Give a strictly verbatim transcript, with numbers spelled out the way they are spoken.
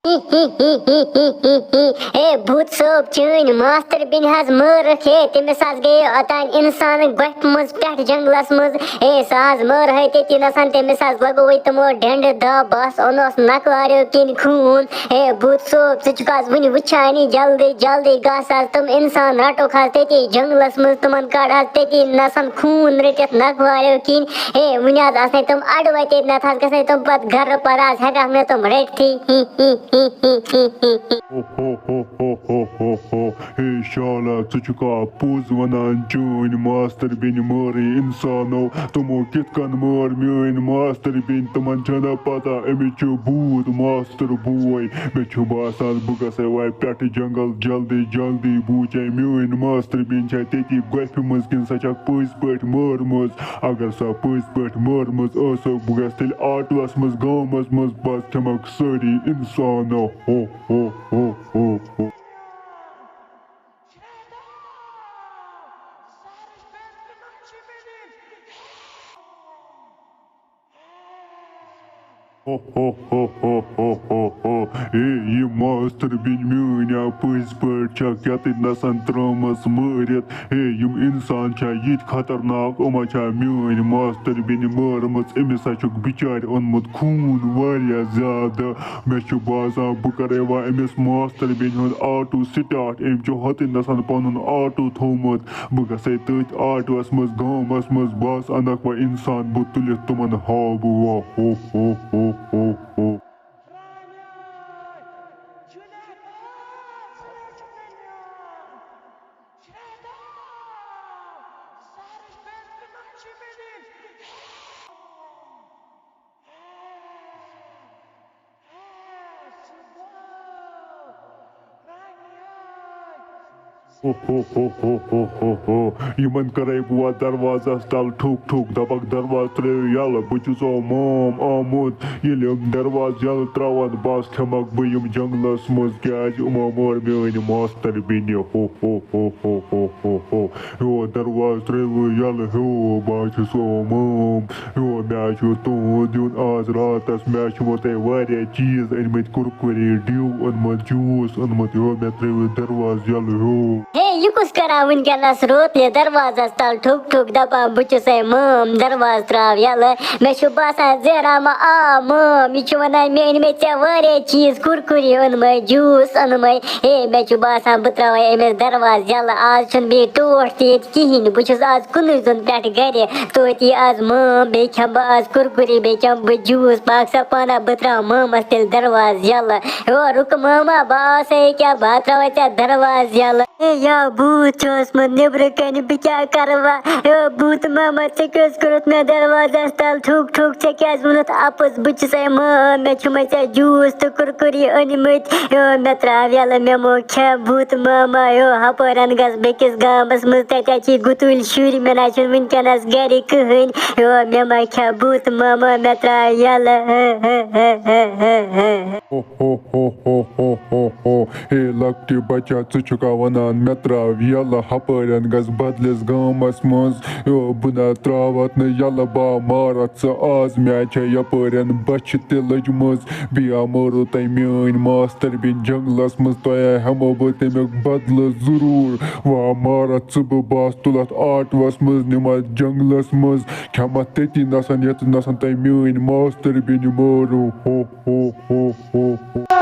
ہے بھوٗت صٲب، چٲنۍ ماستٕر بیٚنہِ حظ مٲرٕکھ۔ ہے، تٔمِس حظ گٔیے اوٚتانۍ اِنسان گۄپھِ منٛز پٮ۪ٹھ جنٛگلَس منٛز۔ ہے، سۄ حظ مٲر ہے تٔتی نَسَن، تٔمِس حظ لَگووُے تِمو ڈٮ۪نٛڈٕ دَب، بَس اوٚنُس نَکواریو کِنۍ خوٗن۔ ہے بھوٗت صٲب، ژٕ چھُکھ حظ وٕنہِ وٕچھانی؟ جلدی جلدی گژھ حظ، تِم اِنسان رَٹوکھ حظ تٔتی جنٛگلَس منٛز، تِمَن کَڑ حظ تٔتی نَسَن خوٗن رٔٹِتھ نَکواریو کِنۍ۔ ہے، وٕنہِ حظ آسنے تِم اَڑوَے تیٚتہِ، نَتہٕ حظ گژھنے تِم پَتہٕ گَرٕ، پَتہٕ حظ ہٮ۪کہٕ ہَکھ نہٕ تِم رٔٹتھٕے۔ ہو ہو ہو ہو ہو ہو ہو۔ ہے شالا، ژٕ چھُکھا پوٚز وَنان؟ چٲنۍ ماستٕر بیٚنہِ مٲرٕے اِنسانو۔ تِمو کِتھ کٔنۍ مٲر میٲنۍ ماستٕر بیٚنہِ؟ تِمَن چھَنہ پَتہ أمِس چھُ بھوٗت ماستٕر بوے۔ مےٚ چھُ باسان، بہٕ گژھے وۄنۍ پٮ۪ٹھٕ جنٛگل جلدی جلدی۔ بوٗچھے، میٲنۍ ماستٕر بیٚنہِ چھا تٔتی گۄپھِ منٛز کِنہٕ سۄ چھکھ پٔزۍ پٲٹھۍ مٲرمٕژ؟ اگر سۄ پٔزۍ پٲٹھۍ مٲرمٕژ ٲسٕکھ، بہٕ گژھٕ تیٚلہِ آٹوَس منٛز گامَس منٛز، بَس کھٮ۪مَکھ سٲری اِنسانو۔ ہو ہو ہو ہو ہو۔ ہو ہو ہو ہو ہو ہو ہو۔ اے، یہِ ماستٕر بیٚنہِ میٲنۍ آ پٔزۍ پٲٹھۍ چھکھ یتٕتۍ نسن ترٲمٕژ مٲرِتھ۔ ہے، یِم اِنسان چھا یِتھۍ خطرناک؟ یِمو چھا میٲنۍ ماستٕر بیٚنہِ مٲرمٕژ؟ أمِس ہا چھُکھ بِچارِ اوٚنمُت خوٗن واریاہ زیادٕ۔ مےٚ چھُ باسان، بہٕ کَرَے وۄنۍ أمِس ماستٕر بیٚنہِ ہُنٛد آٹوٗ سِٹاٹ۔ أمۍ چھُ ہوٚتٕنۍ نَسَن پَنُن آٹوٗ تھوٚومُت۔ بہٕ گژھَے تٔتھۍ آٹوٗوَس منٛز گامَس منٛز، بہٕ حظ اَنَکھ وۄنۍ اِنسان بہٕ تُلِتھ تِمَن ہاوٕ بہٕ وۄنۍ۔ ہو، ہو، ہو، ہو، ہو۔ ہو، ہو، ہو، ہو۔ یِمن کرے بہٕ وۄنۍ دروازس تل ٹھُک ٹھُک، دپکھ، دروازٕ ترٲیِو یلہٕ، بہٕ چھُسو مام آمُت۔ ییٚلہِ یِم دروازٕ یلہٕ تراون، بس کھٮ۪مکھ بہٕ یِم جنگلس منٛز، کیازِ یِمو مٲر میٲنۍ ماستٕر بیٚنہِ۔ ہو، ہو، ہو، ہو، ہو، ہو، ہو۔ ہیو، دروازٕ ترٲیِو یلہٕ، ہیو، بہٕ حظ چھُسو مام۔ ہیو، مےٚ حظ چھُ تُہُنٛد یُن آز راتس۔ مےٚ حظ چھُمو تۄہہِ واریاہ چیٖز أنۍ مٕتۍ، کُرکُرے، ڈیو اوٚنمُت، جوٗس اوٚنمُت۔ ہیو، مےٚ ترٲیِو دروازٕ یلہٕ، ہیو۔ ہے، یہِ کُس کران وٕنکیٚنس روتلہِ دروازس تل ٹھُک ٹھُک، دپان، بہٕ چھُسے مام، دروازٕ تراو یلہٕ؟ مےٚ چھُ باسان، زہرا ما آ مام، یہِ چھُ ونان، مےٚ أنۍ مٕتۍ ژےٚ واریاہ چیٖز، کُرکُرے اوٚنمَے، جوٗس اوٚنمَے۔ ہے، مےٚ چھُ باسان، بہٕ تراوَے أمِس دروازٕ یَلہٕ۔ آز چھُنہٕ بیٚیہِ ٹوٹھ تہِ ییٚتہِ کِہیٖنۍ۔ بہٕ چھُس آز کُنُے زوٚن پٮ۪ٹھٕ گَرِ۔ توتہِ یی آز مٲم، بیٚیہِ کھٮ۪مہٕ بہٕ آز کُرکُرے، بیٚیہِ چٮ۪مہٕ بہٕ جوٗس۔ پاک سا پانہ، بہٕ تراوٕ مٲمَس تیٚلہِ دروازٕ یَلہٕ۔ ہیو، رُکہٕ مٲما، بہٕ آسَے ییٚکیٛاہ، بہٕ ہا تراوَے ژےٚ دروازٕ یَلہٕ۔ ہے، یا بھوٗت چھُ اوسمُت نیٚبرٕ کَنہِ، بہٕ کیٛاہ کَرٕ وۄنۍ؟ ہے، بھوٗتہٕ ماما، ژےٚ کیٛاہ اوس کوٚرمُت مےٚ دروازَس تَل؟ ٹھُک ٹھُک، ژےٚ کیٛازِ ووٚنُتھ اَپُز؟ بہٕ چھُسَے مٲم، مےٚ چھُمَے ژےٚ جوٗس تہٕ کُرکُری أنۍ مٕتۍ۔ یو، مےٚ ترٛاو یَلہٕ، مےٚ مو کھےٚ بھوٗتہٕ ماما۔ یو، ہَپٲرۍ گژھ بیٚکِس گامَس منٛز، تَتہِ حظ چھِ گُتُلۍ شُرۍ، مےٚ نہ حظ چھُنہٕ وٕنکیٚنَس گَرِ کٕہٕنۍ۔ یو، مےٚ ما کھےٚ بھوٗتہٕ ماما، مےٚ ترٛاو یَلہٕ۔ ہو، ہو، ہو، ہو، ہو، ہو، ہو۔ ہے لۄکٹہِ بچہ، ژٕ چھُکھا ونان مےٚ ترٛاو یَلہٕ؟ ہپٲرٮ۪ن گژھ بدلِس گامس منٛز۔ یو، بہٕ نہ ترٛاوتھ نہٕ یَلہٕ، بہٕ ہا مارتھ ژٕ آز۔ مےٚ چھےٚ یپٲرٮ۪ن بۄچھِ تہِ لٔجمٕژ، بیٚیہِ ہا مٲرو تۄہہِ میٲنۍ ماستٕر بیٚنہِ جنگلس منٛز، تۄہہِ ہا ہٮ۪مو بہٕ تمیُک بدلہٕ ضروٗر۔ وۄنۍ ہا مارتھ ژٕ بہٕ، بہٕ ہا تُلتھ آٹوس منٛز، نِمتھ جنگلس منٛز، کھٮ۪متھ تٔتی نسن، ییٚتہِ نسن تۄہہِ میٲنۍ ماستٕر بیٚنہِ مٲرو۔ ہو، ہو، ہو، ہو، ہو۔